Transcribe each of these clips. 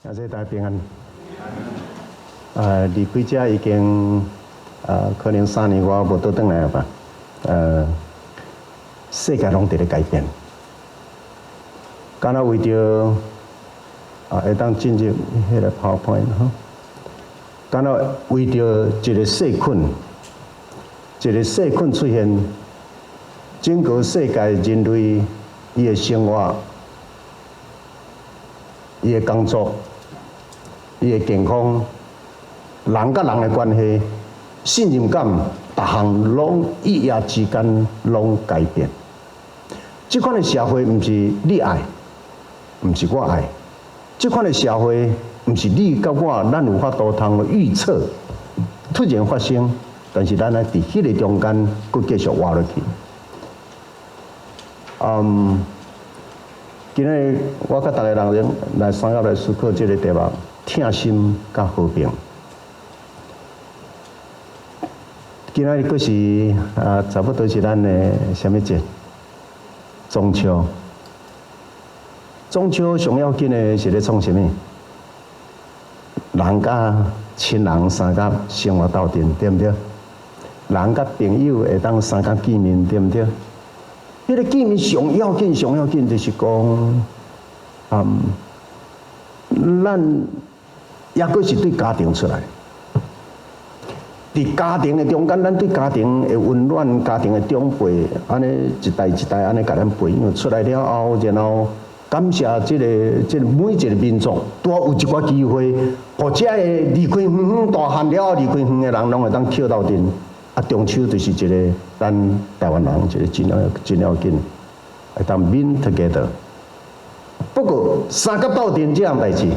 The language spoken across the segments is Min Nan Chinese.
阿姐大家平安。離開遮已經可能3年我無倒轉來吧。世界攏佇咧改變，敢若為著會當進入彼个 PowerPoint 吼，敢若為著一個細菌，一個細菌出現，整個世界人類伊的生活、伊的工作、伊的健康、人佮人的關係、信任感，逐項攏一夜之間攏改變。這款的社會毋是你愛，毋是我愛。這款的社會毋是你佮我，咱有法度通預測，突然發生，但是咱愛佇彼个中間，閣繼續活落去。今日我佮逐个人來三合來思考這个題目：疼心佮和平。今仔日閣是差不多是咱的啥物節？中秋。中秋上要緊的是咧創啥物？人佮親人相佮生活鬥陣，對毋對？人佮朋友會當相佮見面，對毋對？彼个見面上要緊、上要緊就是講，咱抑閣是對家庭出來。佇家庭的中間，咱對家庭的溫暖、家庭的長輩，按呢一代一代按呢共咱培養出來了後，然後感謝這個每一個民族，拄好有一寡機會，予遮个離開遠遠大漢了後離開遠的人，攏會當抾鬥陣。中秋就是一個咱台灣人一個真要真要緊，會當 been together。不過相佮鬥陣這項代誌，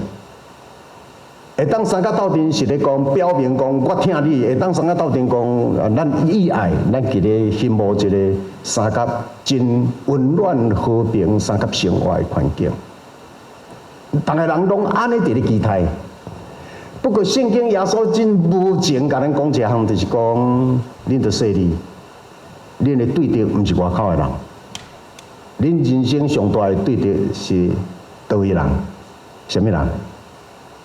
會當相佮鬥陣是咧講表明講我疼你，會當相佮鬥陣講咱意愛，咱佇咧希望一個相佮真溫暖和平相佮生活的環境。逐个人攏按呢佇咧期待。不過聖經耶穌真無情，共咱講一項，就是講，恁著細膩，恁的對敵毋是外口的人，恁人生上大的對敵是佗位人？啥物人？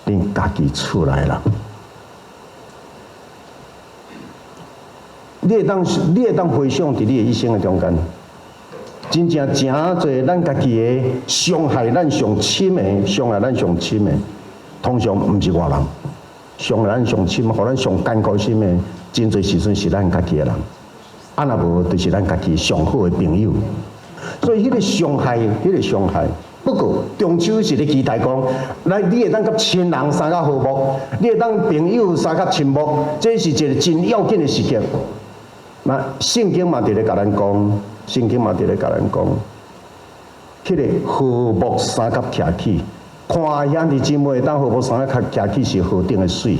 恁家己厝內人。你會當回想佇你的一生的中間，真正誠濟咱家己的傷害咱上深的，傷害咱上深的，通常毋是外人。傷害咱上深、予咱上艱苦心的，真濟時陣是咱家己的人。若無，就是咱家己上好的朋友。所以，彼个傷害，彼个傷害。不過，中秋是咧期待講，來你會當佮親人相佮和睦，你會當朋友相佮親睦，這是一個真要緊的時刻。那聖經嘛佇咧共咱講，聖經嘛佇咧共咱講，彼个和睦相佮徛起，看兄弟姊妹會當和睦相佮徛起是何等的媠。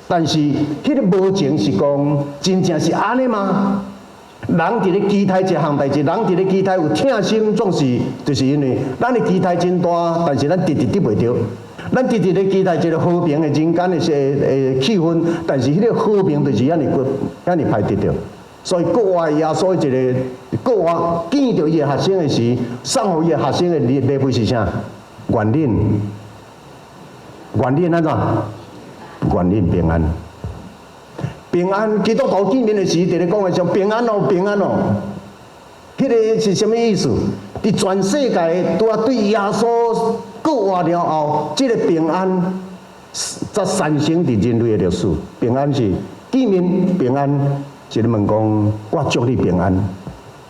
但是，彼个無情是講，真正是按呢嗎？人佇咧期待一項代誌，人佇咧期待有疼心，總是就是因為咱的期待真大，但是咱直直得袂著。咱直直咧期待一個和平的人間的氣氛，但是彼个和平就是遐爾骨，遐爾歹得著。所以國外耶穌一個國外見著伊的學生的時，送予伊的學生的禮物是啥？願恁，願恁按怎？願恁平安。平安，基督徒見面的時，佇咧講的時候，平安哦，平安哦。彼个是啥物意思？佇全世界拄仔對耶穌復活了後，這个平安才產生佇人類的歷史。平安是見面平安，是咧問講，我祝你平安，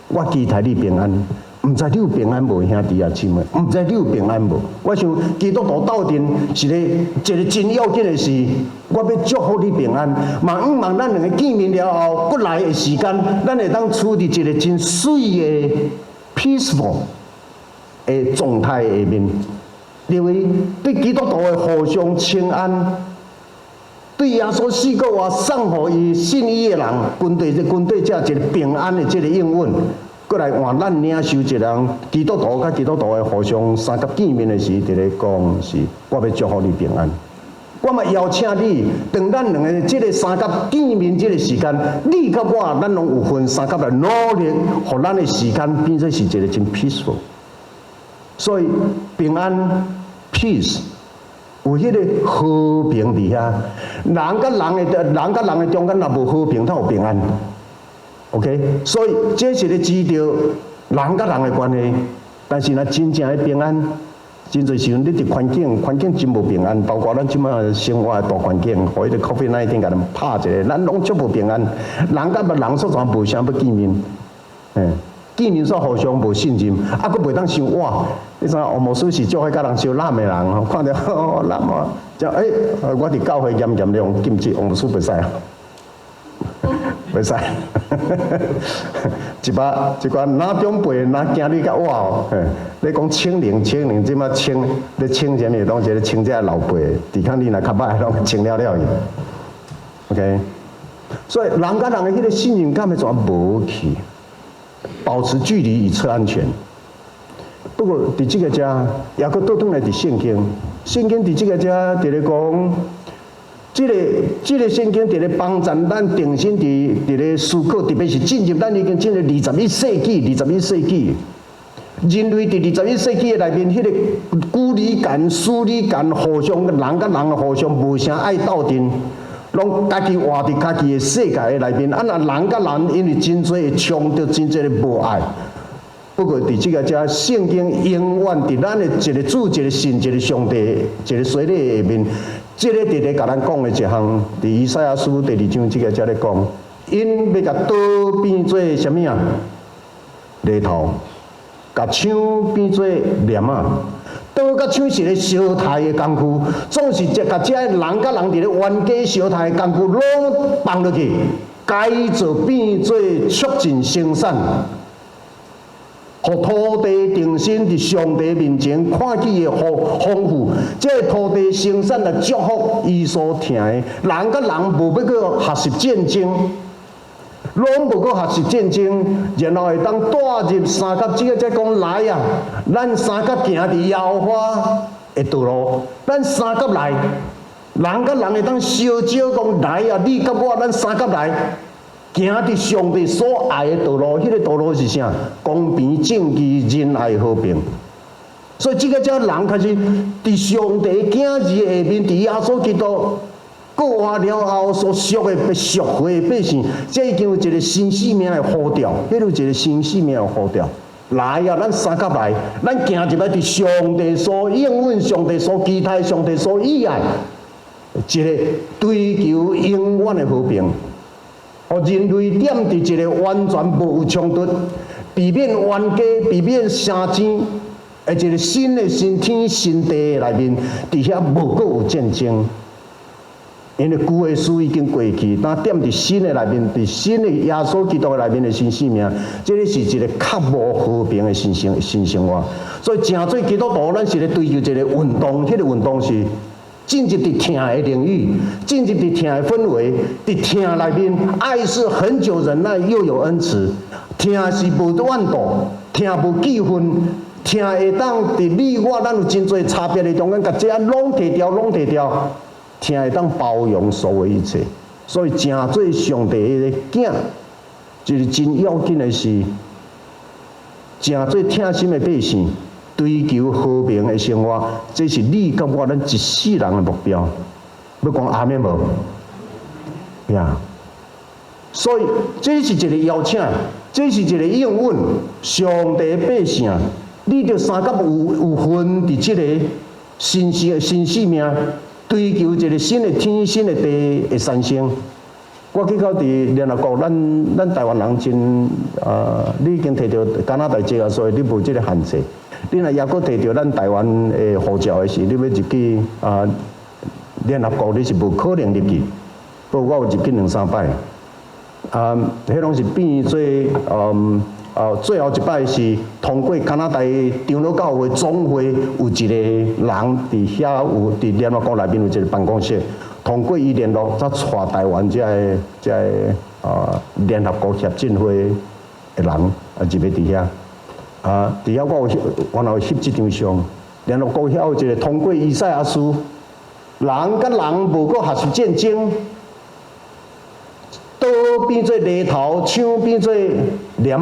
我期待你平安。毋知你有平安無，兄弟啊姊妹？毋知你有平安無？我想基督徒鬥陣是咧一個真要緊的事，我欲祝福你平安。嘛，向望咱兩个見面了後，閣來的時間，咱會當處佇一個真媠的 peaceful 的狀態下面。因為對基督徒的互相請安，對耶穌死閣活送予伊信伊的人，軍隊這一個平安的這个應允。閣來換咱領受一人基督徒佮基督徒的互相相佮見面的時，佇咧講是，我欲祝福你平安。我嘛邀請你，當咱兩个這个相佮見面這个時間，你佮我，咱攏有份相佮來努力，予咱的時間變做是一個真 peaceful。所以平安 peace 有彼个和平佇遐。人佮人的中間若無和平，哪有平安？OK，所以這是咧指著人佮人的關係。但是若真正的平安，真濟時陣你佇環境，環境真無平安，包括咱這擺生活的大環境，予彼個 COVID-19 共咱拍一下，咱攏足無平安。人佮人煞怎無啥欲見面？見面煞互相無信任，啊，閣袂當傷倚。你知影王牧師是足愛佮人相攬的人吼，看著攬啊，就欸，我佇教會嚴嚴咧禁止，王牧師袂使啊，袂使。一擺一寡哪長輩若驚你較倚哦，你講清靈清靈，這擺清咧清啥物攏是咧清這老輩，抵抗力若較歹，攏清了了去。OK，所以人佮人的彼個信任感欲怎無去？保持距離以策安全。不過佇這个遮，抑閣倒轉來佇聖經，聖經佇這个遮佇咧講，這個聖經佇咧幫助咱重新佇咧思考，特別是進入咱已經進入二十一世紀，二十一世紀，人類佇二十一世紀的內面，彼個距離感、疏離感，互相人佮人互相無啥愛鬥陣。攏家己活佇家己的世界的內面，啊若人佮人因為真濟的衝突，真濟的無愛。不過佇這个遮，聖經永遠佇咱的一個主、一個神、一個上帝、一個洗禮下面，這个佇咧共咱講的一項，佇以賽亞書第二章這个遮咧講，𪜶欲共刀變做啥物啊？犁頭，共槍變做鐮仔。刀佮槍是咧相刣的工具，總是這共這人佮人佇咧冤家相刣的工具攏放落去，改造變做促進生產，予土地重新佇上帝面前看見的豐豐富，這个土地生產來祝福伊所疼的人佮人無欲閣學習戰爭。攏無閣學習戰爭，然後會當帶入相佮，這個才講來啊！咱相佮行佇耶和華的道路，咱相佮來，人佮人會當相招講來啊！你佮我，咱相佮來，行佇上帝所愛的道路，彼個道路是啥？公平正義、仁愛、和平。所以這个才人開始佇上帝囝兒下面，佇耶穌基督過活了後所屬的被贖回的百姓，這已經有一個新生命的呼召，彼有一個新生命的呼召。來啊，咱相佮來，咱行入來佇上帝所應允、上帝所期待、上帝所喜愛，一個追求永遠的和平，予人類踮佇一個完全無有衝突、避免冤家、避免相爭的一個新的新天新地的內面，佇遐無閣有戰爭。因為舊的事已經過去，當踮佇新的內面，佇新的耶穌基督的內面的新生命，這个是一個較無和平的新生活。所以，成做基督徒，咱是咧追求一個運動，彼個運動是進入佇疼的領域，進入佇疼的氛圍，佇疼內面，愛是恆久忍耐，又有恩慈。疼是無怨妒，疼無記恨，疼會當佇你我咱有真濟差別的中間，共這攏提掉，攏提掉。疼會當包容所有一切，所以成做上帝的囝，就是真要緊的是，成做疼心的百姓，追求和平的生活，這是你佮我咱一世人的目標。欲講阿們無？呀，所以這是一個邀請，這是一個應允。上帝百姓，你著相佮有份佇這个新生新生命。追求一個新的天、新的地的產生。我去到佇聯合國，咱台灣人真啊，你已經提著加拿大籍啊，所以你無這个限制。你若抑閣提著咱台灣的護照的時，你欲入去啊聯合國，你是無可能入去。不過我有入去兩三擺，啊，彼攏是變做最後一擺是通過加拿大長老教會總會有一個人佇遐有佇聯合國內面有一個辦公室，通過伊聯絡，才帶台灣這个啊聯合國協進會的人啊入去佇遐。啊，佇遐我有原來有翕這張相，聯合國遐有一個通過以賽亞書，人佮人無閣學習戰爭。刀變做犁頭，槍變做鐮仔，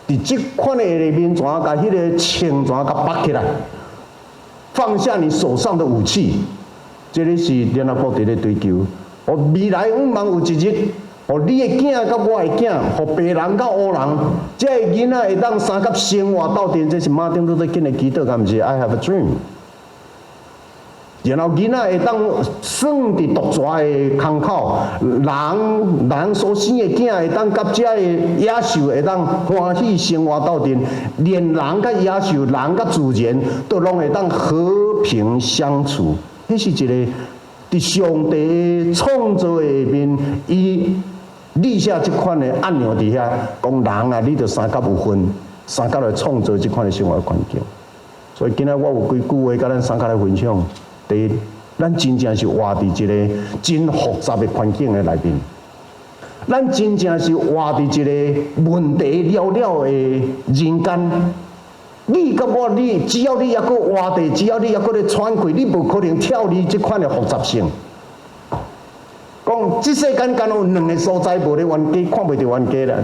佇這款的內面，怎共彼个銃怎共縛起來？放下你手上的武器，這个是聯合國佇咧追求。予未來向望有一日，予你的囝佮我的囝，予白人佮烏人，這个囡仔會當相佮生活鬥陣，這是馬丁路德金的祈禱，敢毋是？I have a dream。然後囡仔會當耍佇毒蛇的空口，人人所生的囝會當佮這个野獸會當歡喜生活鬥陣，連人佮野獸、人佮自然都攏會當和平相處。彼是一个佇上帝創造下面，伊立下這款的按鈕佇遐，講人啊，你著相佮有份，相佮來創造這款的生活環境。所以今仔我有幾句話佮咱相佮來分享。第一，咱真正是活佇一个真複雜的環境的內面，咱真正是活佇一個問題了了的人間。你佮我，你只要你猶閣活佇，只要你猶閣咧喘氣，你無可能跳離這款的複雜性。講這世間敢有兩个所在無咧冤家，看袂著冤家啦。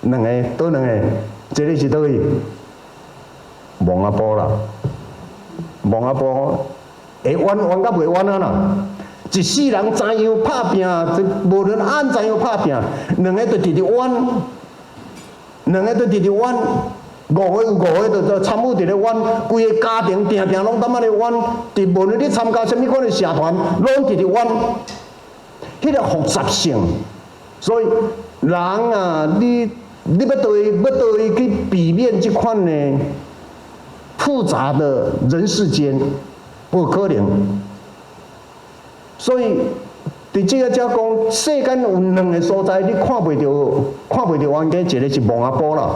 兩個，佗兩个？一个是佗位？墓仔埔啦，墓仔埔會冤冤甲袂冤啊啦！一世人怎樣拍拚，這無論按怎樣拍拚，兩个就直直冤，兩个就直直冤。五个有五个就就參與佇咧冤，規个家庭定定攏踮仔咧冤。佇無論你參加啥物款的社團，攏直直冤。彼個複雜性，所以人啊，你欲佗位去避免這款的複雜的人世間，無可能。所以佇這个遮講，世間有兩个所在，你看袂著冤家，一个是墓仔埔啦，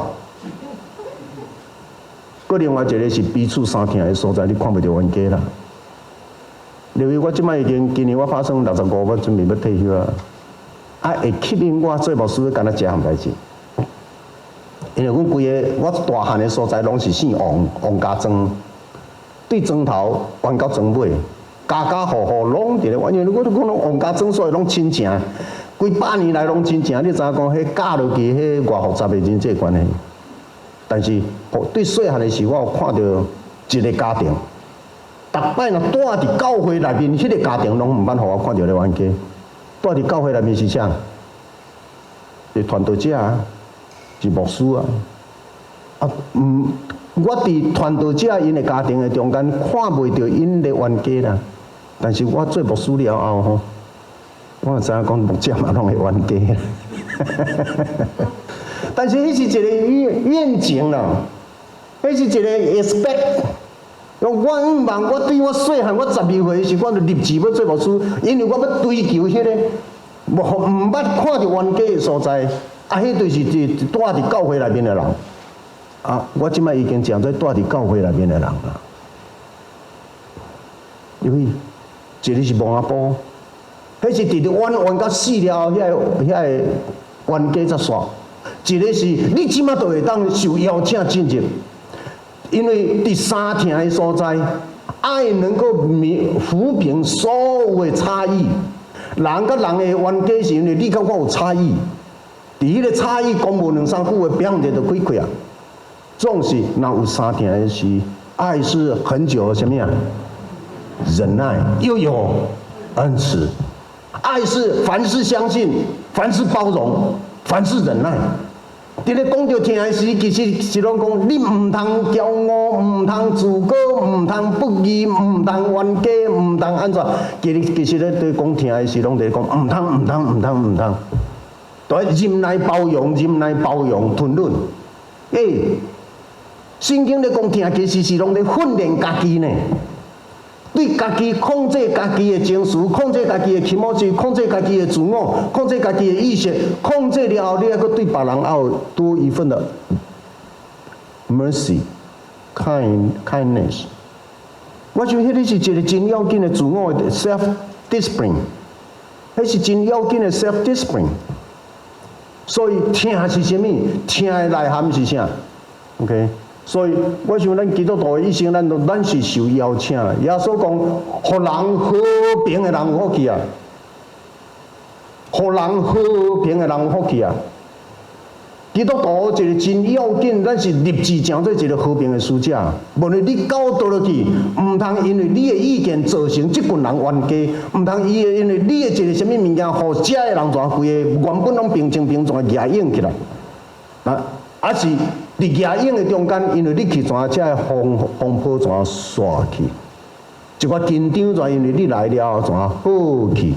閣另外一个是彼此相疼的所在，你看袂著冤家啦。因為我這擺已經今年我拍算65，我準備欲退休啊。啊，會吸引我做牧師，敢若這項代誌。因為阮規个我大漢的所在，攏是姓王，王家莊，對莊頭冤到莊尾，家家戶戶攏佇咧冤。因為我都講攏王家莊，所以攏親情，幾百年來攏親情。你知影講，彼教落去，彼偌複雜的人際關係。但是對細漢的時，我有看著一个家庭。逐擺若蹛佇教會內面，彼个家庭攏毋捌予我看著咧冤家。蹛佇教會內面是啥？是傳道者啊，是牧師啊。啊，毋，我佇傳道者𪜶的家庭的中間看袂著𪜶咧冤家啦。但是我做牧師了後吼，我就知影講牧者嘛攏會冤家。但是彼是一个願景啦，彼是一个 expect。我向望，我對我細漢，我12歲時，我就立志欲做牧師，因為我欲追求彼个無毋捌看著冤家的所在。啊，彼就是佇蹛佇教會內面的人。啊，我這擺已經成做蹛佇教會內面的人啦。因為一个是墓仔埔，彼是直直冤冤到死了後，遐个冤家才煞。一个是你這擺就會當受邀請進入。因為佇相疼的所在，愛能夠撫平所有的差異。人佮人的冤家是因為你佮我有差異，佇彼个差異講無兩三句話，砰一下就開開啊。總是若有相疼的時，愛是恆久啥物啊？忍耐，又有恩慈。愛是凡事相信，凡事包容，凡事忍耐。佇咧講著疼的時，其實是攏講你毋通驕傲，毋通自高，毋通不義，毋通冤家，毋通按怎。其實咧對講疼的時，攏佇咧講毋通，毋通，毋通，毋通。對，忍耐包容，忍耐包容，吞忍。欸，聖經咧講疼，其實是攏咧訓練家己呢。對家己控制家己的情緒，控制家己的気持ち，控制家己的自我，控制家己的意識，控制了後，你猶閣對別人猶有多一份的 mercy、kindness。我想彼个是一个真要緊的自我的 self discipline，彼是真要緊的 self discipline。所以疼是啥物？疼的內涵是啥？OK。所以，我想咱基督徒的一生，咱都咱是受邀請。耶穌講，予人和平的人有福氣啊！予人和平的人有福氣啊！基督徒一个真要緊，咱是立志成做一個和平的使者。無論你到佗落去，毋通因為你的意見造成這群人冤家，毋通伊會因為你的一個啥物物件，予遮的人怎規個原本攏平靜平靜舉勇起來。啊，抑是佇舉勇的中間，因為你去怎遮的風風波怎煞去，一寡緊張怎因為你來了怎好去。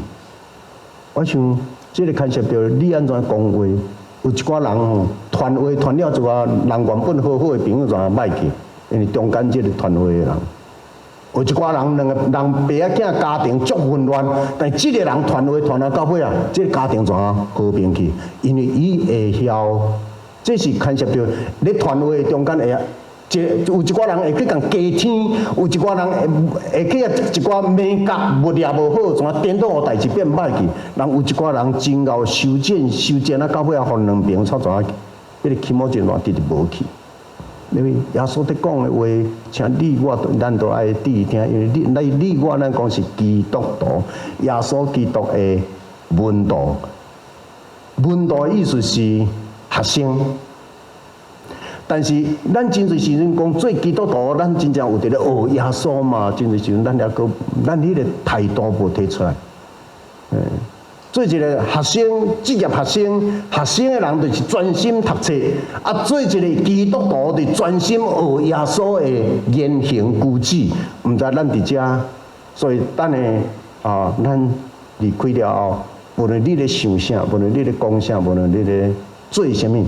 我想這個牽涉著你按怎講話。有一寡人吼，傳話傳了一寡人原本好好的朋友怎歹去，因為中間這個傳話的人。有一寡人兩個人爸仔囝家庭足混亂，但這個人傳話傳啊到尾啊，這個家庭怎和平去？因為伊會曉，這是牽涉著咧傳話的中間會，這有一寡人會去共加添，有一寡人會會去一寡眉角物掠無好，怎顛倒予代誌變歹去？人有一寡人真𠢕修剪修剪啊，到尾啊，予兩邊煞怎，彼個起毛真亂，直直無去。因為耶穌佇講的話，請你我咱都愛注意聽，因為你、你、你我咱講是基督徒，耶穌基督的門徒。門徒的意思是學生。但是咱真濟時陣講做基督徒，咱真正有佇咧學耶穌嘛？真濟時陣咱抑閣咱彼個態度無提出來。嗯，做一個學生，職業學生，學生的人就是專心讀冊；啊，做一個基督徒就專心學耶穌的言行舉止。毋知咱佇遮，所以等下啊，咱離開了後，無論你咧想啥，無論你咧講啥，無論你咧做啥物。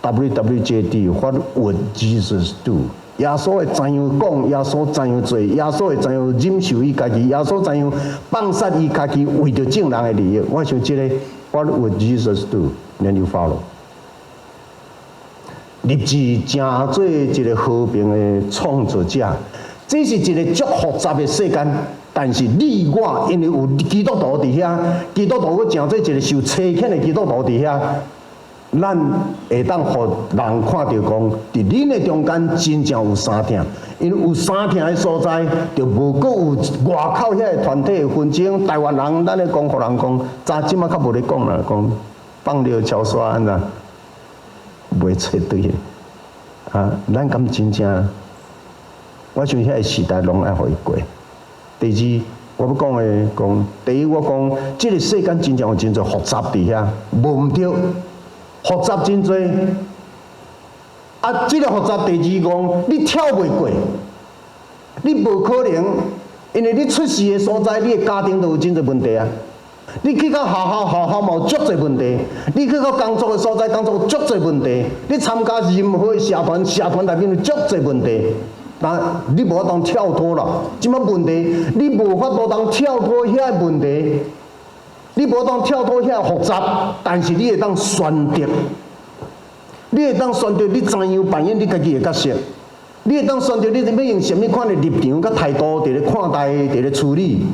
WWJD，What would Jesus do？耶穌會怎樣講？耶穌怎樣做？耶穌會怎樣忍受伊家己？耶穌怎樣放殺伊家己？為著眾人的利益？我想這個 What would Jesus do？Then you follow。立志成做一個和平的創造者，這是一個足複雜的世間。但是你我因為有基督徒佇遐，基督徒閣成做一個受差遣的基督徒佇遐。咱會當予人看著講，佇恁的中間真正有相疼，因為有相疼的所在，就無閣有外口遐個團體的紛爭。台灣人，咱咧講，予人講，早這馬較無咧講啦，講放尿超刷按怎，袂揣對的。啊，咱敢真正？我想遐個時代攏愛予伊過。第二，我欲講的講，第一我講，這個世間真正有真濟複雜佇遐，無毋對。複雜真濟，啊！這個複雜第二講，你跳袂過，你無可能，因為你出世的所在，你的家庭都有真濟問題啊。你去到學校，學校嘛有足濟問題；你去到工作的所在，工作足濟問題；你參加任何的社團，社團內面有足濟問題。但你無法度跳脫啦，這馬問題，你無法度通跳脫遐個問題。你無當跳脫遐複雜，但是你會當選擇，你會當選擇你怎樣扮演你家己的角色，你會當選擇你欲用啥物款的立場佮態度佇咧看待、佇咧處理，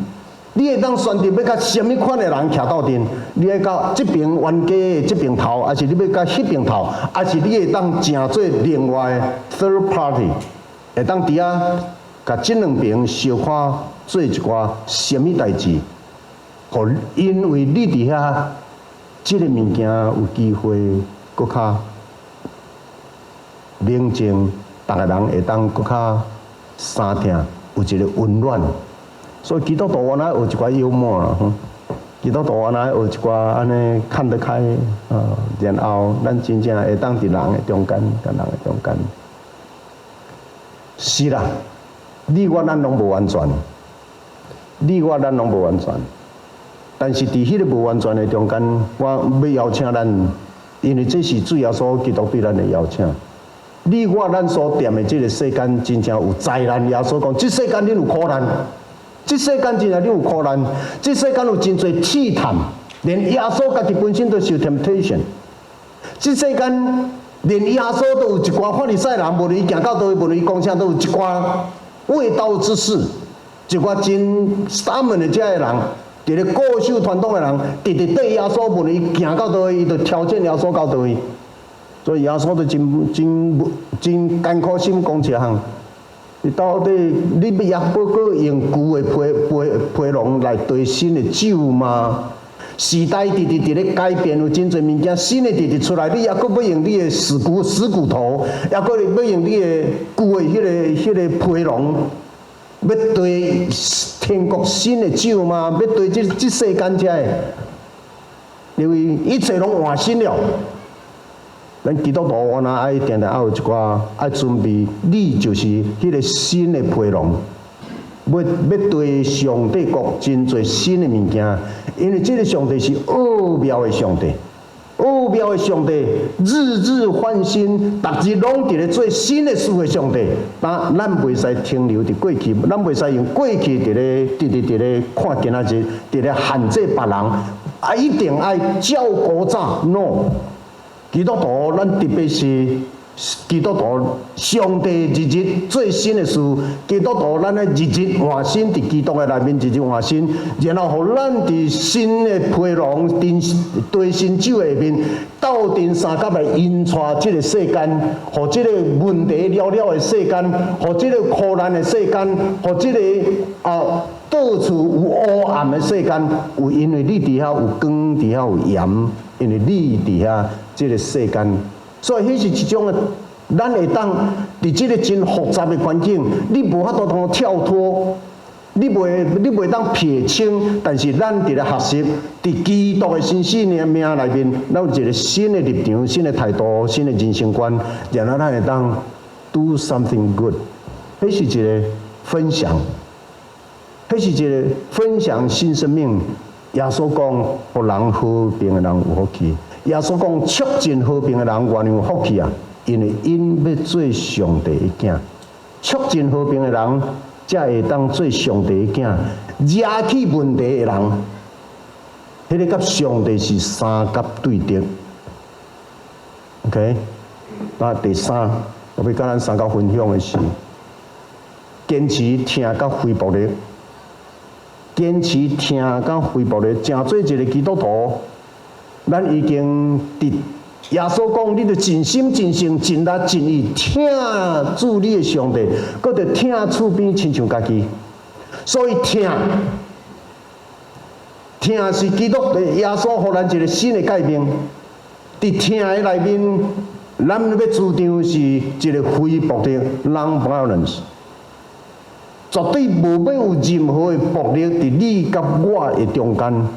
你會當選擇欲佮啥物款的人徛鬥陣，你愛佮這邊冤家的這邊頭，抑是你欲佮彼邊頭，抑是你會當成做另外 third party，會當佇遐共這兩邊相看做一寡啥物代誌。因為你佇遐，這個物件有機會閣較冷靜，逐个人會當閣較相疼，有一個溫暖。所以基督徒原來學一寡幽默啦，基督徒原來學一寡按呢看得開啊，然後咱真正會當佇人的中間，佮人的中間。是啦，你我咱攏無完全，你我咱攏無完全。但是佇彼個無完全的中間，我欲邀請咱，因為這是主耶穌基督對咱的邀請。你我咱所踮的這個世間，真正有災難。耶穌講，這世間恁有苦難，這世間真正恁有苦難，這世間有真濟試探，連耶穌家己本身都受 temptation。這世間連耶穌都有一寡法利賽人，無論伊行到佗位，無論伊講啥，都有一寡衛道之士，一寡真 stubborn 的這个人。佇咧固守傳統的人，直直對耶穌，無論伊行到佗位，伊就挑戰耶穌到佗位。所以耶穌就真真真艱苦心講一項：你到底你欲猶閣用舊的皮皮皮囊來兌新的酒嗎？時代直直佇咧改變，有真濟物件新的直直出來，你猶閣欲用你的死骨頭，猶閣欲用你的舊的彼個皮囊，欲兌天國新的酒嗎？欲兌這世間遮的，因為一切攏換新了。咱基督徒原來愛定定愛有一寡愛準備，你就是彼個新的皮囊。欲對上帝國真濟新的物件，因為這个上帝是奧妙的上帝，奧妙的上帝日日翻新，逐日攏佇咧做新的事的上帝。但咱袂使停留佇過去，咱袂使用過去佇咧直直佇咧看今仔日，佇咧限制別人，啊，一定愛照古早。No，基督徒咱特別是基督徒，上帝日日做新的事，基督徒咱愛日日換新，佇基督的內面日日換新，然後予咱佇新的皮囊、兌新酒下面，鬥陣相佮來引帶這个世間，予這个問題了了的世間，予這个苦難的世間，予這个到處有烏暗的世間，有因為你佇遐有光，佇遐有鹽，因為你佇遐這个世間。所以，彼是一種的，咱會當佇這个真複雜的環境，你無法度通跳脫，你袂當撇清，但是咱佇咧學習，佇基督的新生命內面，咱有一个新的立場、新的態度、新的人生觀，然後咱會當 do something good。彼是一个分享，彼是一个分享新生命。耶穌講，予人和平的人有福氣。耶穌講，促進和平的人偌有福氣啊！因為𪜶欲做上帝的囝，促進和平的人才會當做上帝的囝。惹起問題的人，彼个佮上帝是三角對立。OK，那第三，我欲佮咱相佮分享的是，堅持疼佮非暴力，堅持疼佮非暴力，成做一个基督徒。咱已經佇耶穌講，你著盡心盡性盡力盡意疼主你的上帝，閣著疼厝邊親像家己。所以疼，疼是基督的耶穌予咱一个新的誡命。佇疼的內面，咱欲主張是一个非暴力（non-violence），絕對無欲有任何的暴力佇你佮我的中間。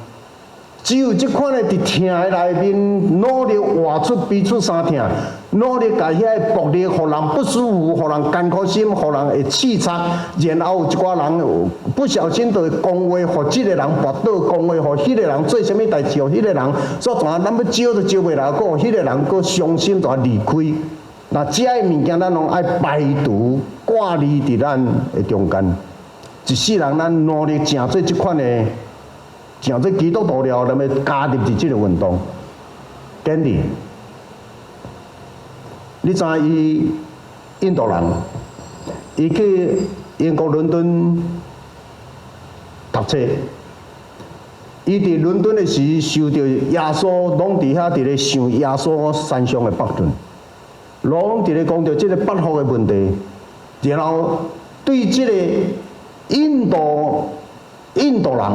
只有這款的佇疼的內面，努力活出彼此相疼，努力共遐个暴力，予人不舒服，予人艱苦心，予人會刺插，然後有一寡人不小心就會講話，予這个人跋倒，講話予彼个人做啥物代誌，予彼个人所怎咱欲招都招袂來，閣予彼个人閣傷心，就離開。那這个物件，咱攏愛排除掛離佇咱的中間。一世人，咱努力成做這款的。成做基督徒了，咱欲加入佇這个運動。甘地，你知伊印度人，伊去英國倫敦讀冊。伊佇倫敦的時，受著耶穌，攏佇遐佇咧想耶穌山上的百論，攏佇咧講著這个八福的問題，然後對這个印度人。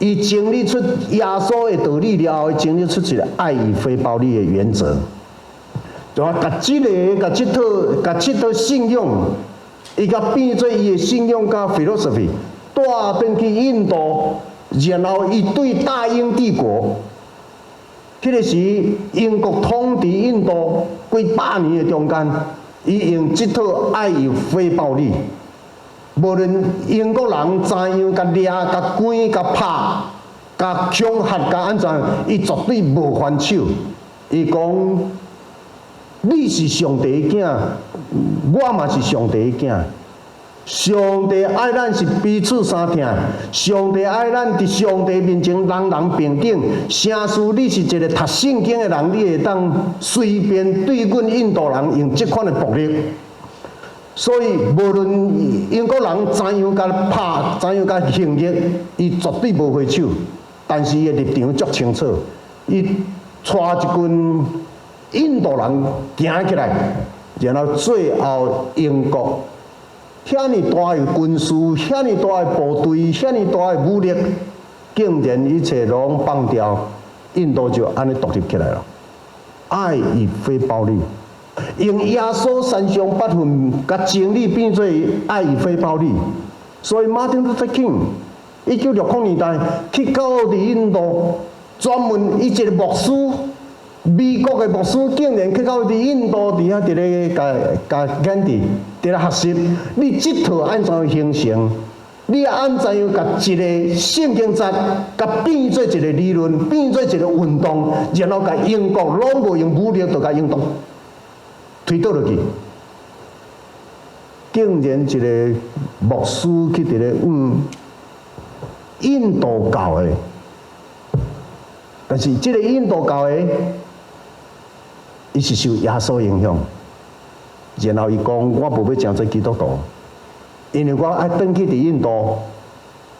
伊整理出耶穌的道理了後，伊整理出一个愛與非暴力的原則，就話共這个、共這套、共這套信仰，伊共變做伊的信仰佮 philosophy，帶轉去印度，然後伊對大英帝國，彼个時英國統治印度幾百年的中間，伊用這套愛與非暴力。無論英國人怎樣共掠、共關、共拍、共恐嚇、共按怎，伊絕對無還手。伊講：你是上帝的囝，我嘛是上帝的囝。上帝愛咱是彼此相疼，上帝愛咱佇上帝面前人人平等。啥事你是一个讀聖經的人，你會當隨便對阮印度人用這款的暴力。所以，無論英國人怎樣共拍，怎樣共行虐，伊絕對無回手。但是伊的立場足清楚，伊帶一群印度人行起來，然後最後英國遐爾大的軍事，遐爾大的部隊，遐爾大的武力，竟然一切攏放掉，印度就按呢獨立起來了。愛與非暴力，用耶穌山上八訓共真理變做愛與非暴力。所以馬丁路德金1960年代去到佇印度，專門伊一個牧師，美國的牧師竟然去到佇印度佇遐佇咧共共甘地佇咧學習，你這套按怎形成？你按怎樣共一個聖經節，共變做一個理論，變做一個運動，然後共英國攏無用武力就共英國推倒落去。竟然一個牧師去佇咧印度教的，但是這個印度教的，伊是受耶穌影響，然後伊講我無欲成做基督徒。因為我愛轉去佇印度，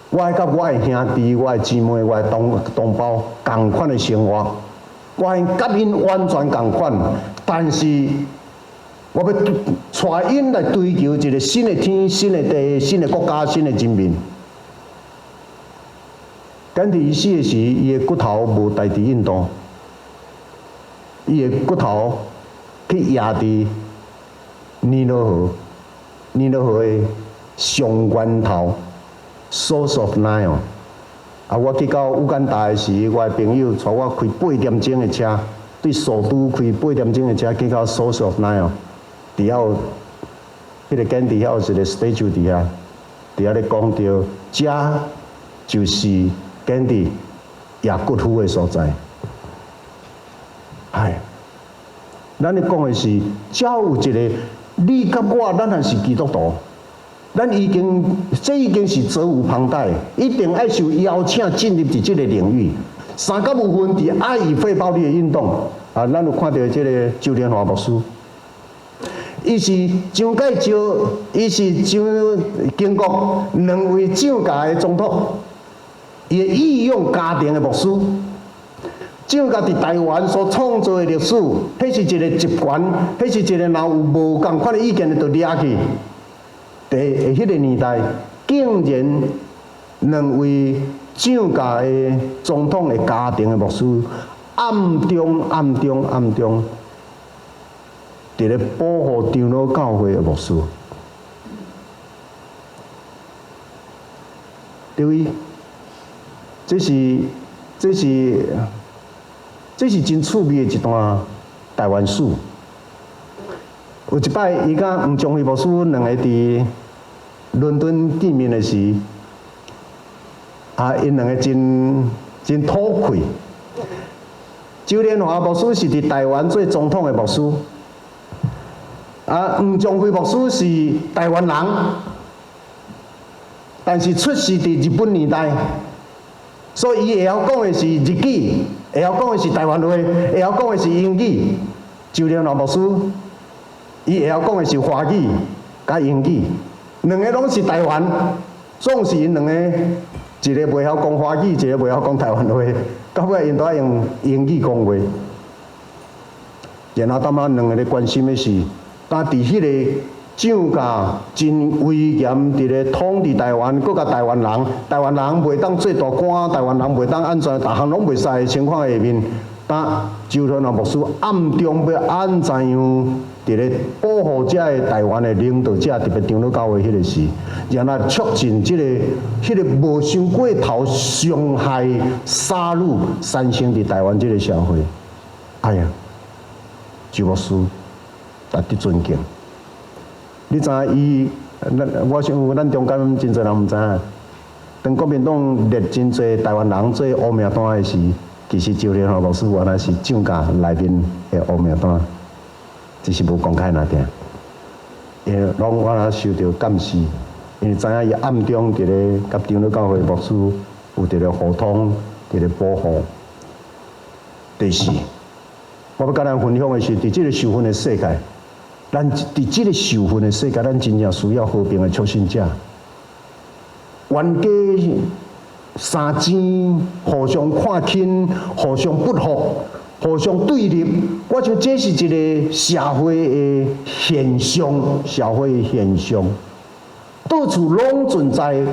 我愛佮我的兄弟、我的姊妹、我的同胞仝款的生活，我愛佮𪜶完全仝款，但是我欲帶𪜶來追求一個新的天、新的地、新的國家、新的人民。甘地伊死的時，伊的骨頭無帶佇印度，伊的骨頭去壓佇尼羅河，尼羅河的上源頭，Source of Nile。啊，我去到烏干達的時，我的朋友帶我開8點鐘的車，對首都開八點鐘的車去到 Source of Nile，佇遐有彼個甘地遐有一個 statue 佇遐，佇遐咧講著，遮就是甘地壓骨灰的所在。唉，咱咧講的是，遮有一個你佮我，咱還是基督徒。咱已經，這已經是責無旁貸，一定愛受邀請進入佇這個領域。三甲五分佇愛與非暴力的運動，啊，咱有看著這個周連華牧師，伊是蔣介石，伊是蔣經國兩位蔣家的總統，伊的御用家庭的牧師。蔣家佇台灣所創造的歷史，彼是一個集權，彼是一個若有無仝款的意見的，就掠去。佇彼個年代，竟然兩位蔣家的總統的家庭的牧師，暗中、暗中、暗中，佇咧保護長老教會的牧師。各位，這是真趣味的一段台灣史。有一擺，伊佮黃宗輝牧師兩個佇倫敦見面的時，啊，𪜶兩個真真討氣。周連華牧師是佇台灣做總統的牧師，啊，黃宗輝牧師是台灣人，但是出世佇日本年代，所以伊會曉講的是日語，會曉講的是台灣話，會曉講的是英語。周連華牧師，伊會曉講的是華語佮英語。兩個攏是台灣，總是𪜶兩個，一個袂曉講華語，一個袂曉講台灣話，到尾𪜶都愛用英語講話。然後當仔兩個咧關心的是，當佇彼個蔣家真威嚴佇咧統治台灣，閣共台灣人，台灣人袂當做大官，台灣人袂當按怎，逐項攏袂使的情況下面，當周連華牧師暗中欲按怎樣？佇咧保護遮个台灣的領導者，特別長老教會彼個時，然後促進這個彼個無傷過頭傷害殺戮產生佇台灣這個社會。哎呀，周牧師值得尊敬。你知影伊？咱我想咱中間真濟人毋知影，當國民黨列真濟台灣人做烏名單的時，其實周連華牧師原來是蔣家內面的烏名單。只是無公開爾爾，因為攏我若受著監視，因為知影伊暗中佇咧佮長老教會牧師有佇咧互通，佇咧保護。第四，我欲佮咱分享的是，佇這個受訓的世界，咱佇這個受訓的世界，咱真正需要和平的促進者。冤家三尖，互相看輕，互相不服。互相對立，我想這是一個社會的現象，社會的現象，到處攏存在。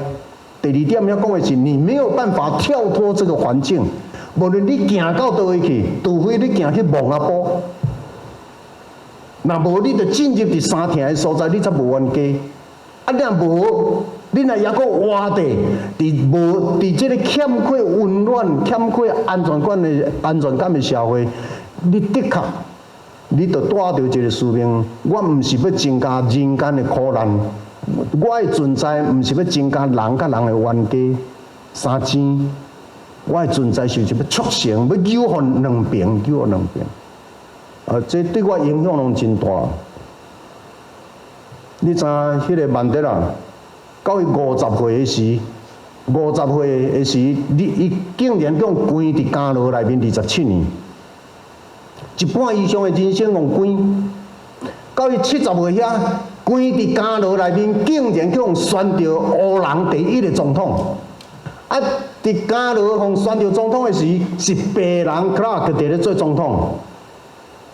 第第二點要講的是，你沒有辦法跳脫這個環境。無論你行到佗位去，除非你行去墓仔埔，若無你就進入佇三疼的所在，你才無冤家。啊，若無，你若猶閣活著，佇無佇這個欠缺溫暖、欠缺安全感的社會，你的確，你就帶著一個使命。我毋是欲增加人間的苦難，我的存在毋是欲增加人佮人的冤家、相爭。我的存在就是欲促成，欲糾予兩邊，糾予兩邊。啊，這對我影響攏真大。你知影彼個曼德拉，到伊五十歲的時，五十歲的時，你伊竟然共關佇監牢內面27年，一半以上的人生予關。到伊70歲遐，關佇監牢內面，竟然予選著黑人第一个總統。啊，佇監牢予選著總統的時，是白人克拉克佇咧做總統，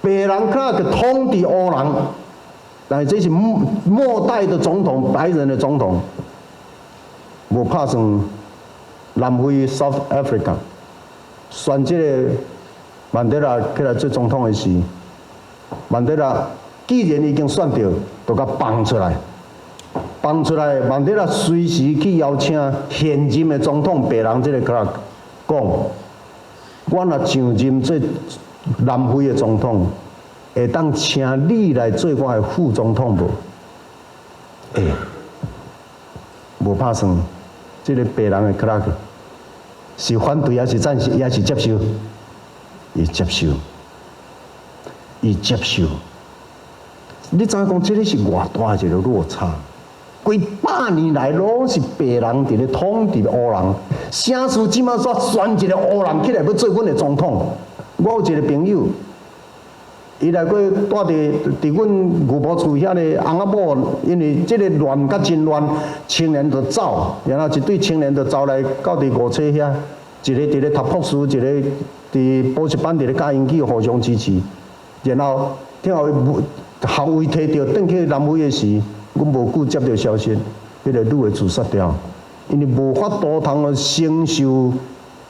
白人克拉克統治黑人，但是這是末代的總統，白人的總統，無拍算南非 South Africa 選這個曼德拉起來做總統的時，曼德拉既然已經選著，就共放出來。放出來，曼德拉隨時去邀請現任的總統白人這個克拉克講：我若上任做南非的總統，會當請你來做我的副總統無？欸，無拍算，這個白人的克拉克是反對還是贊成，還是接受？伊接受，伊接受。你知影講這个是偌大一个落差？幾百年來攏是白人佇咧統治黑人，啥事這馬煞選一个黑人起來欲做阮的總統？我有一个朋友，伊來過蹛佇阮牛埔厝遐个翁仔某，因為這个亂甲真亂，青年就走，然後一對青年就走來到佇五車遐，一個佇咧讀博士，一个佇補習班佇咧教英語，互相支持。然後聽後學位提著，轉去南非的時，阮無久接著消息，彼个女的自殺掉，因為無法度通承受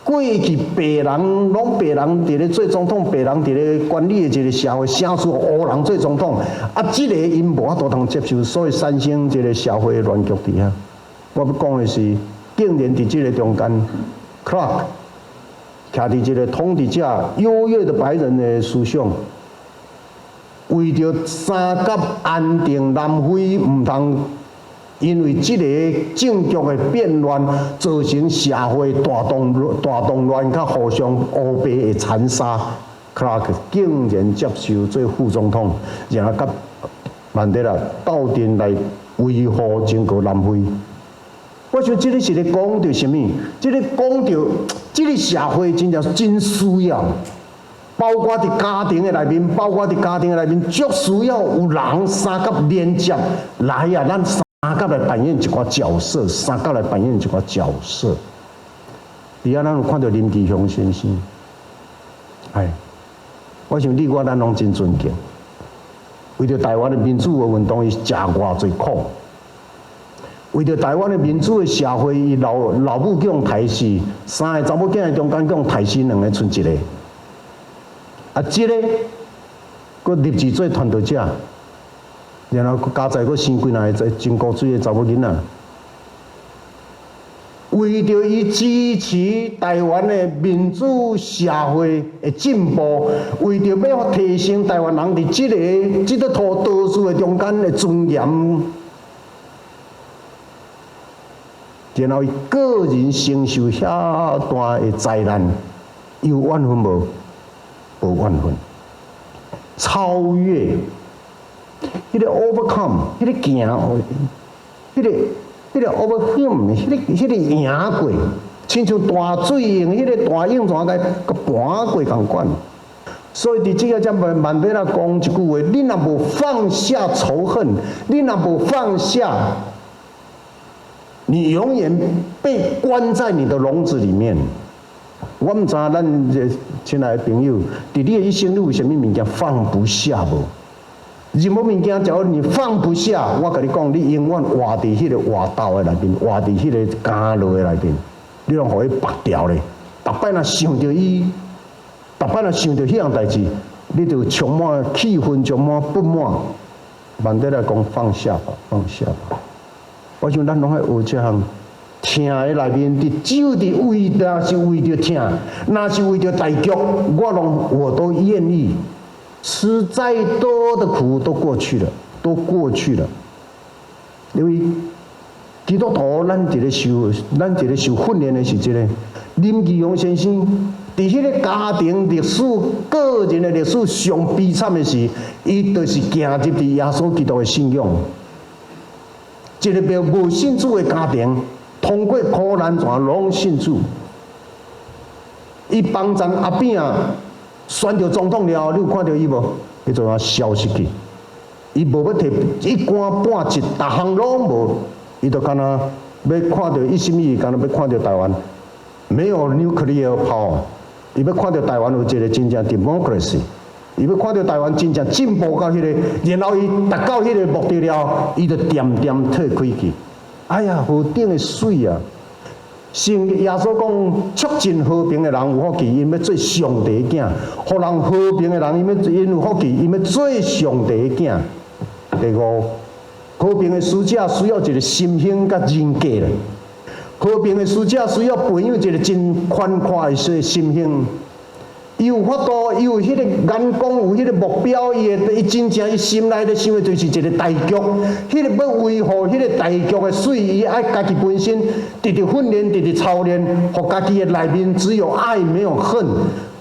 過去白人攏白人佇咧做總統，白人佇咧管理的一個社會，啥事黑人做總統，啊，這个𪜶無法度通接受，所以產生一個社會的亂局佇遐。我欲講的是，竟然佇這个中間，Clark 徛佇一个統治者優越的白人的思想。為著三甲安定南非，毋通因為這个政局的變亂，造成社會大動亂，佮互相烏白的殘殺。克拉克竟然接受做副總統，然後佮曼德拉鬥陣來維護整個南非。我想這个是咧講著啥物？這个講著這个社會真正真需要。包括佇家庭的內面，包括佇家庭的內面，足需要有人相佮連接來啊！咱相佮來扮演一寡角色，相佮來扮演一寡角色。佇遐咱有看著林義雄先生，哎，我想你我咱攏真尊敬。為著台灣的民主的運動，伊食偌濟苦。為著台灣的民主的社會，伊老母予人刣死，三个查某囝的中間予人刣死兩个，賰一个。啊，這个閣立志做傳道者，然後閣加載閣生幾若个真古錐的查某囡仔，為著伊支持台灣的民主社會的進步，為著欲提升台灣人佇這个土多數的中間的尊嚴，然後伊個人承受遐大的災難，有怨恨無？無怨恨，超越，彼个 overcome，彼个行，彼个 overcome，彼个贏過，親像大水用彼个大湧泉共共盤過仝款。所以佇這个才曼德拉講一句話：你若無放下仇恨，你若無放下，你永遠被關在你的籠子裡面。我毋知咱這親愛的朋友，佇你的一生，你有啥物物件放不下無？任何物件，假如你放不下，我共你講，你永遠活佇彼个活鬥的內面，活佇彼个監牢的內面，你攏予伊縛牢咧。逐擺若想著伊，逐擺若想著彼項代誌，你就充滿氣憤，充滿不滿。曼德拉講放下吧，放下吧。我想咱攏愛學這項，疼的內面，佇只有佇為，若是為著疼，若是為著大局，我都願意。吃再多的苦都過去了，都過去了。因為基督徒，咱佇咧受訓練的是這个林義雄先生，佇彼个家庭歷史、個人的歷史上悲慘的時，伊就是行入佇耶穌基督的信仰。一个無信主的家庭，通過苦難全攏信主。伊幫贊阿扁啊選著總統了後，你有看著伊無？伊就按消失去，伊無欲提一官半職，逐項攏無，伊就敢若欲看著一心一意，敢若欲看著台灣沒有 nuclear power，伊欲看著台灣有一个真正 democracy，伊欲看著台灣真正進步到彼个，然後伊達到彼个目的了，伊就恬恬退開去。哎呀，何等的媠啊！聖耶穌講，促進和平的人有福氣，𪜶欲做上帝的囝；予人和平的人，𪜶有福氣，𪜶欲做上帝的囝。第五，和平的使者需要一个心胸佮人格啦。和平的使者需要培養一个真寬闊的心胸。伊有法度，伊有彼个眼光，有彼个目標，伊會伊真正伊心內咧想的就是一個大局，彼个欲維護彼個大局的水，伊愛家己本身直直訓練，直直操練，予家己的內面只有愛沒有恨，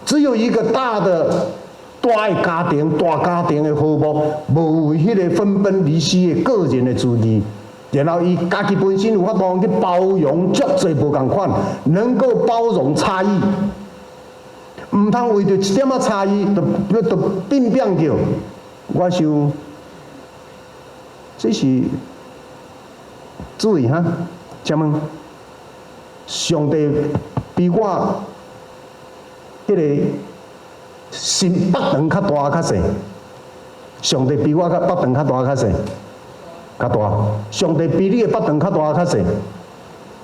只有一個大的大的家庭，大家庭的和睦，無彼个分崩離析的個人的主義。然後伊家己本身有法度去包容足濟無仝款，能夠包容差異。毋通為著一點仔差異，就變變叫。我想，這是注意哈，請問，上帝比我彼个心腹腸較大較細？上帝比我較腹腸較大較細？較大。上帝比你的腹腸較大較細？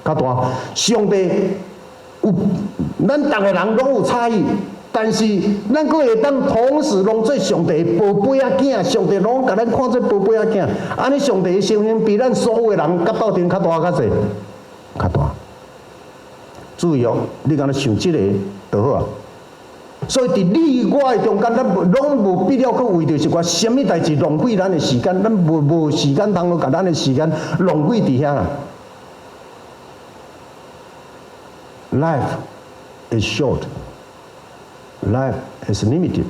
較大。上帝有，咱逐个人攏有差異，但是咱閣會當同時攏做上帝的寶貝仔囝，上帝攏共咱看做寶貝仔囝。按呢，上帝的心胸比咱所有的人佮鬥陣較大較濟？較大。注意哦，你敢若想這个就好啊。所以佇你我的中間，咱攏無必要去為著一寡啥物代誌浪費咱的時間，咱無時間通去共咱的時間浪費佇遐啦。Life is short. Life is limited.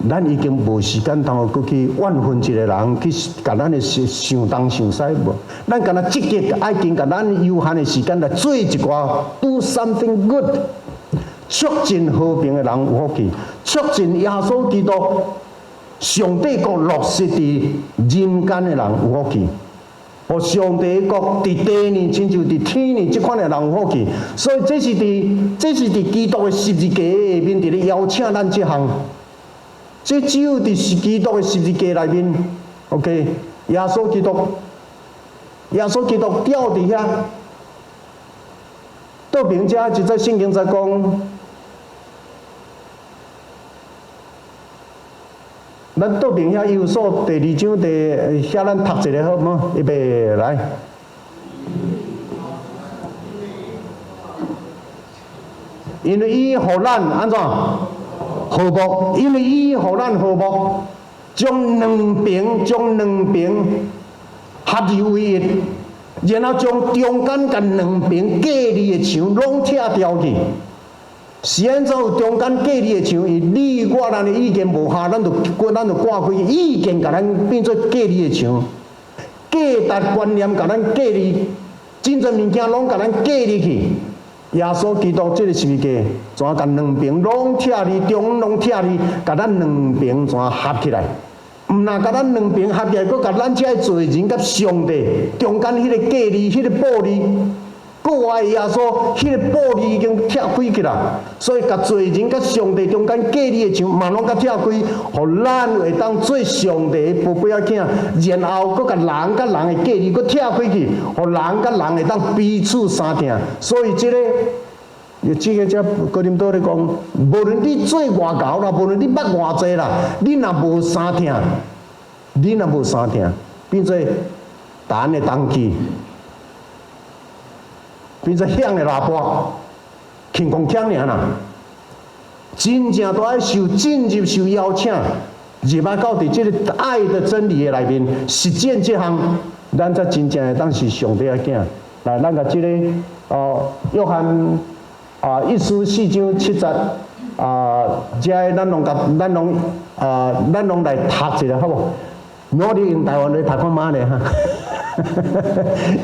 咱已經無時間通閣去怨恨一个人，去共咱的想東想西無。咱敢若積極愛緊共咱有限的時間來做一寡 do something good，促進和平的人有福氣，促進耶穌基督上帝國落實佇人間的人有福氣。予上帝國佇地呢，親像佇天呢，這款的人有福氣。所以這是佇基督的十字架下面，佇咧邀請咱這項。這只有佇基督的十字架內面，OK，耶穌基督吊佇遐。倒爿遮一節聖經在講，咱倒爿遐以弗所第二章第遐，咱讀一个好無？預備來。因為伊予咱按怎和睦？因為伊予咱和睦，將兩邊合二為一，然後將中間共兩邊隔離的牆攏拆掉去。是按怎有中間隔離的牆？伊你我咱的意見無合，咱就掛開意見，共咱變做隔離的牆，價值觀念共咱隔離，真濟物件攏共咱隔離去。耶穌基督這个十字架，怎共兩邊攏拆離，中攏拆離，共咱兩邊怎合起來？毋若共咱兩邊合起來，閣共咱這罪人佮上帝中間彼个隔離、彼个玻璃。國外的耶穌，彼個玻璃已經拆開去啦，所以共罪人佮上帝中間隔離的牆嘛攏共拆開，予咱會當做上帝的寶貝仔囝，然後閣共人佮人的隔離閣拆開去，予人佮人會當彼此相疼。所以這個，這個這哥林多咧講，無論你做偌𠢕啦，無論你捌偌濟啦，你若無相疼，你若無相疼，變做彈的銅器，變做響的喇叭，輕空響爾啦。真正都愛受進入受邀請，入來到佇這個愛的真理的內面實踐這項，咱才真正會當是上帝的囝。來，咱共這個哦，約翰啊，一書四章七節啊，這咱攏共咱攏啊，咱攏來讀一下好無？我你用台灣來讀看覓咧哈？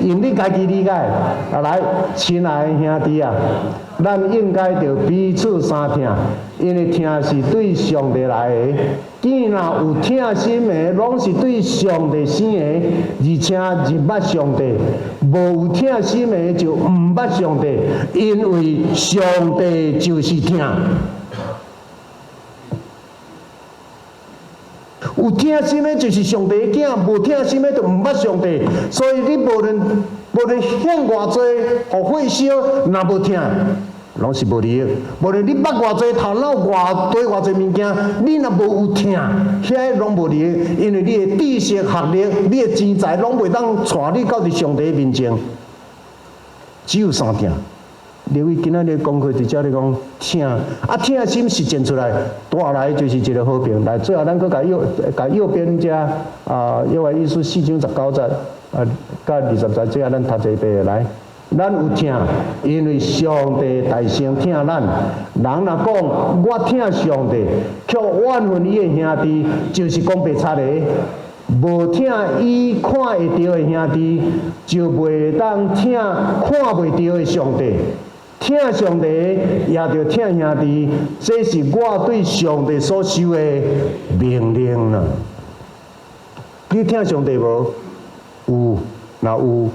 用你家己理解。啊，來，親愛的兄弟啊，咱應該著彼此相疼，因為疼是對上帝來的。既然有疼心的，攏是對上帝生的，而且認捌上帝；無有疼心的，就毋捌上帝，因為上帝就是疼。有疼心的，就是上帝的囝；無疼心的，就毋捌上帝。所以你無論獻偌濟，予火燒，若無疼，攏是無利益。無論你捌偌濟頭腦偌多偌濟物件，你若無有疼，遐攏無利益。因為你的知識、學歷、你的錢財，攏袂當帶你到佇上帝面前。只有相疼。劉偉今仔日功課佇遮咧講疼，啊疼心實踐出來，帶來就是一個和平。來，最後咱閣共右邊遮啊，約翰一書四章19節啊，佮20節，最後咱讀一遍來。咱有疼，因為上帝代先疼咱。人若講我疼上帝，卻怨恨伊的兄弟，就是講白賊的。無疼伊看會著的兄弟，就袂當疼看袂著的上帝。疼上帝，也著疼兄弟，這是我對上帝所受的命令啦。你疼上帝無？有，若有，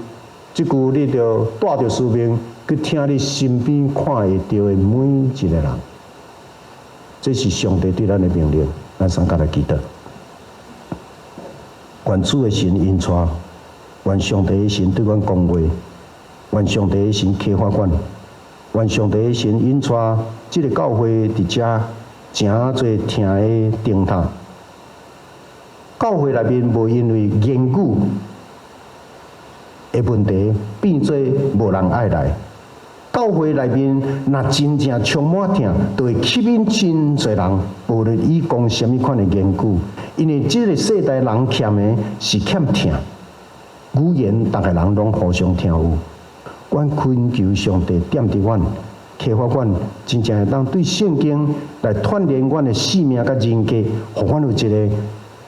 這句你著帶著使命去疼你身邊看會著的每一個人。這是上帝對咱的命令，咱三共來祈禱。願主的神引帶，願上帝的神對阮講話，願上帝的神啟發阮。願上帝的神引帶這個教會佇遮誠濟疼的燈塔。教會內面無因為言語的問題變做無人愛來。教會內面若真正充滿疼，就會吸引真濟人。無論伊講啥物款的言語，因為這個世代人欠的是欠疼。語言逐个人攏互相聽有。阮懇求上帝踮佇阮，啟發阮，真正會當對聖經來鍛鍊阮的生命佮人格，予阮有一個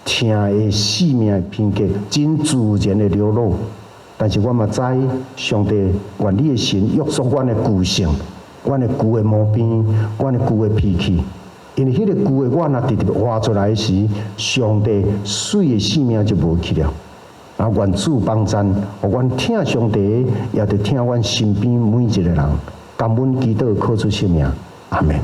疼的生命的品格，真自然的流露。但是我嘛知，上帝願你的神約束阮的舊性，阮的舊的毛病，阮的舊的脾氣。因為彼個舊的我若直直活出來時，上帝媠的生命就無去了。啊！願主幫贊，予阮疼上帝，也著疼阮身邊每一個人。感恩祈禱，靠主聖名，阿門。